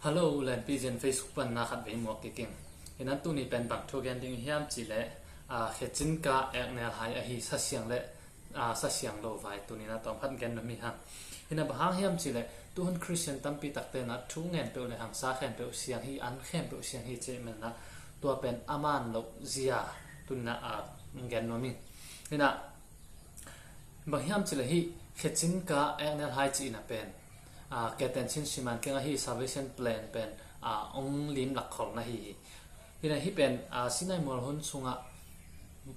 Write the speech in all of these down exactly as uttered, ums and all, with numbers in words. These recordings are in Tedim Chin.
Hello, Lenpi Zen Facebook pan na khat vei muak kik ing. Hi nan tuni pen bang thu gen ding hiam cih leh, a, khecinka eknel hai ahi sasiang le, a, sasiang lo vai tuni na tawm khat gen nuam hi hang. Hi na bang hang hiam cih leh, tuhun Khristian tampi takte na thu ngen peuh le hangsa khen peuh siang hi, an khen peuh siang hi cih man na tua pen a man loh zia tuni na, a, gen nuam ing. Hi na bang hiam cih leh hih khecinka eknel hai cih na pen, a, Keten Chin Siman Keng ahi Salvation Plan pen, a, ong lim lak khol na hi hi. Hi na hih pen, a, Sinai mual hun sungah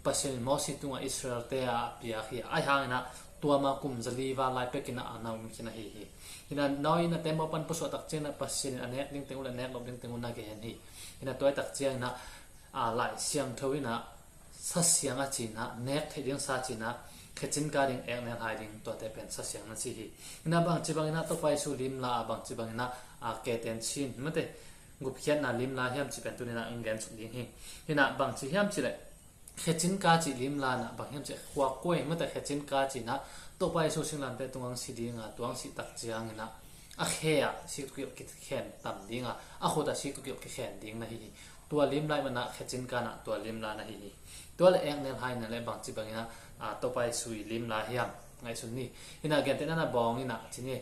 Pasian in Mosi tungah Israel te a piak hi. Ahi hangin a tua ma kum zali val lai pekin a na um khin ahi hi. Hi na nawi na tembaw pan pusuah tak ciangin a Pasian in a nek ding teng uh le nek loh ding teng uh na gen hi. Hi na tua tak ciangin a, a, Lai Siangtho in a sasiang a cina, nek theih ding sa cina, khecinka ding, eknel hai ding, tuate pen sasiang na ci hi. Hi na bangci bangin a Topa Jesu limla a bangci bangin a, a, Keten Chin, mate, gupkhiatna limla hiam cih pen tuni na ong gen suk ding hi. Hi na bangci hiam cih leh, khecinka cih limla na bang hiam cih leh, khua kuai, mate, khecinka cina, Topa Jesu singlamteh tungah ong si ding a, tua ong si tak ciangin a, a khe ah sik tukiuh kikhen tam ding a, a khut ah sik tukiuh kikhen ding na hi hi. Tua limla ahih man a khecinka na tua limla na hi hi. Tua le eknel hai na le bangci bangin a, a, Topa Jesu limla hiam ngaihsun ni. Hi na gentehna na bawng in a ci ni.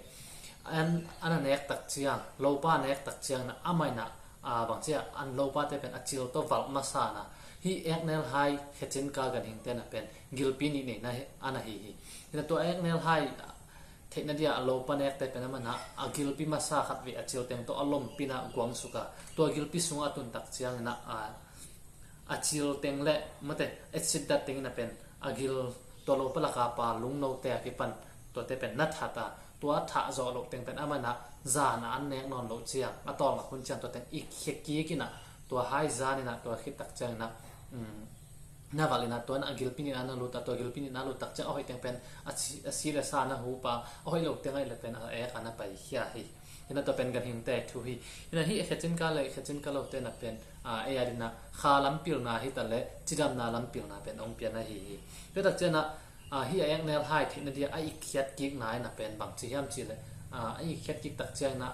An, an a nek tak ciang, lopa nek tak ciang na amah in a, a, bangci a, an lopate pen a cil tawh valh masa na. Hih eknel hai khecinka ganhingte na pen gilpi nih nei na hi, a na hi hi. Hi na tua eknel hai theihna dia a lopa nekte pen amah in a, a gilpi masa khat vei a cil teng tawh a lompi in a guang suk a, tua gilpi sungah a tun tak ciangin a, a, a cil teng le, mate, acid dat teng in a pen a gil, tua lopa laka pa lungnote a kipan tuate pen na that a, tua thah zawh loh teng pen amah in a zan a an nek nawn loh ciang, a tawlnga hun ciang tua teng ik khia kik in a, tua hai zan in a, tua khit tak ciangin a, um, na valh in a, tua in a gilpi nih na lut a, tua gilpi nih na lut tak ciang a hoih teng pen a si, a si le sa na hup a, a hoih lo teng ahih leh pen a ek a na paikhia hi. Hi na tua pen ganhingte thu hi. Hi na hih khecinka le khecinka lote na pen, a, ei a ding na kha lam pilna hi ta le cidamna lam pilna pen ong pia na hi hi. Tua tak ciang a, a, hih a eknel hai theihna dia a ik khiat kikna in a pen bangci hiam cih leh, a, a ik khiat kik tak ciangin a,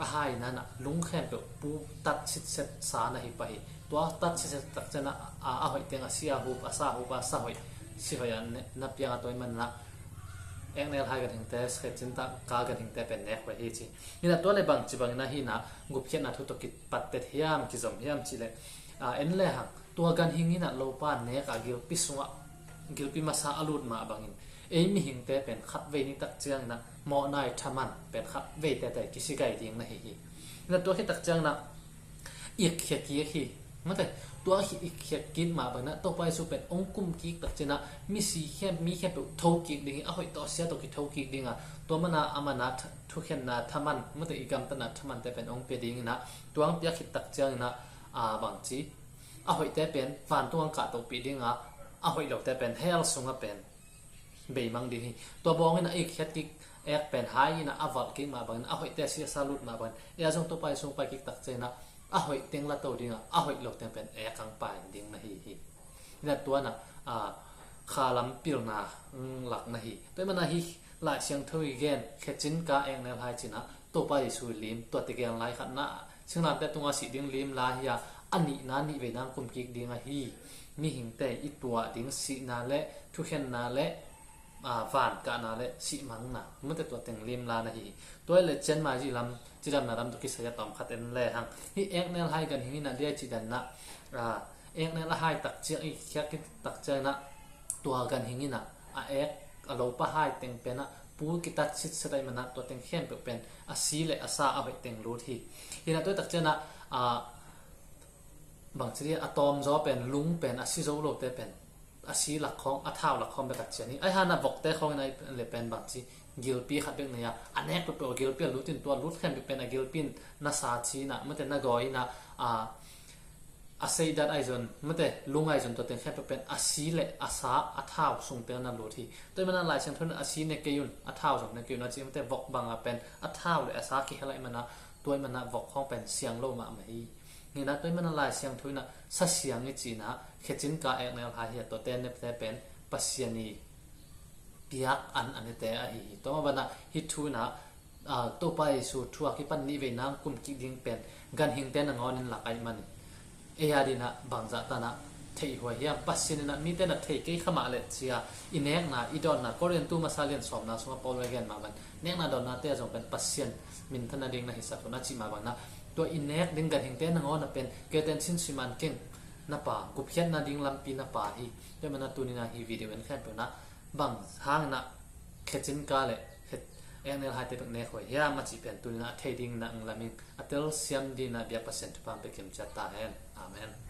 a hai na na lung khempeuh pu tat sitset sa na hi pah hi. Tua tat sitset tak ciangin a, a, a hoih teng a si a hup, a sa hup a sa hoih, si hoih a ne, na piang a tua ahih man a eknel hai ganhingte, khecinka ganhingte pen nek hoih hi ci. Hi na tua le bangci bangin a hih na gupkhiatna thu tawh kipat tet hiam, kizom hiam cih leh, a, en le hang, tua ganhing in a lopa nek a gilpi sungah, gilpi masa a lut mah bangin ei mihingte pen khat vei ni tak ciangin a mawhnai thaman pen khat vei tete kisi gai ding na hi hi. Hi na tua khit tak ciangin a ik khia kik hi. Mate, tua ik khia kik mah bangin a Topa Jesu pen ong kum kik tak ciangin a misi khempeuh, mi khempeuh tho kik ding hi, a hoih tawh a sia tawh kitho kik ding a, tua man a amah in a th-, thukhenna thaman, mate, i gamtatna thamante pen ong pia ding in a, tua ong piak khit tak ciangin a, a, bangci, a hoihte pen vantung ong kahtohpih ding a, a hoih lote pen hell sungah pen beimang ding hi. Tua bawng in a ik khiat kik ek pen hai in a a valh kik mah bangin, a hoihte a si a sa lut mah bangin, ei a zong Topa Jesu ong pai kik tak ciangin a, a hoih teng la to ding a, a hoih lo teng pen ek ong pai ding na hi hi. Hi na tua in a, a, kha lam pilna, mm, lak na hi. Tua ahih man a hih Lai Siangtho i gen khecinka eknel hai cina Topa Jesu lim, tua tegel lai khatna, singlamteh tungah sih ding limla hi a, a nihna nih vei na ong kum kik ding ahi. Mihingte i tuah ding sihna le thukhenna le, a, van kahna le sihmangna, mate, tua teng limla na hi hi. Tua ahih leh cianmai zi lam, cidamna lam tawh kisai a tawm khat en le hang. Hih eknel hai ganhing in a dia cih dan in a, a, eknel a hai tak ciang, ik khiat kik tak ciangin a tua ganhing in a, a ek, a lopa hai teng pen a pu kitat sitset ahih man a tua teng khempeuh pen a si le a sa a hoih teng lut hi. Hi na tua tak ciangin a, a, bangci dia, a tawmzaw pen, lung pen, a si zo lote pen a si lak khawng, a thau lak khawng bek a cian hi. Ahi hang a vokte khawng in a le pen bangci, gilpi khat bek nei a, a nek peuhpeuh a gilpi a lut in, tua lut khempeuh pen a gilpi in na sa ci in a, mate, na gawi in a, a, a seidat ahi zong, mate, lung ahi zong tua teng khempeuh pen a si le a sa, a thau sung teng na lut hi. Tua ahih man a Lai Siangtho in a si ne kei un, a thau zong ne kei un a ci, mate, vok bang a pen a thau le a sa kihel ahih man a, tua ahih man a vok khawng pen siang lo mahmah hi. Hi na tua ahih man a Lai Siangtho in a sasiang i ci in a, khecinka eknel hai hi a, tuate nepte pen Pasian i piak an a nete ahi hi. Tua mah bang a hih thu in a, Topa Jesu thu a kipan nihvei nang kum kik ding pen ganhingte nangawnin lak ahih manin ei a dinah bangzah tanah theih huai hiam? Pasian inah mite na thei kei kha mah leh cia i nekna i dawnna Korintu masa lian sawmna sungah Paul a gen mah bang nekna dawnnate a zong pen Pasian minthanna ding na hisak hun a cih mah bangnah tua i nek ding ganhingte nangawn a pen keuten sinsuiman keng na pa, gupkhiatna ding lampi na pa hi. Tua mana tunina hi video en khempeuh na bang hanginah khecin ka le eknel haite bek nek huai hiam a cih pen tunina a thei dingna ang lamin a telsiam dingna biak Pasian thupha pia kimciat ta hen. Amen.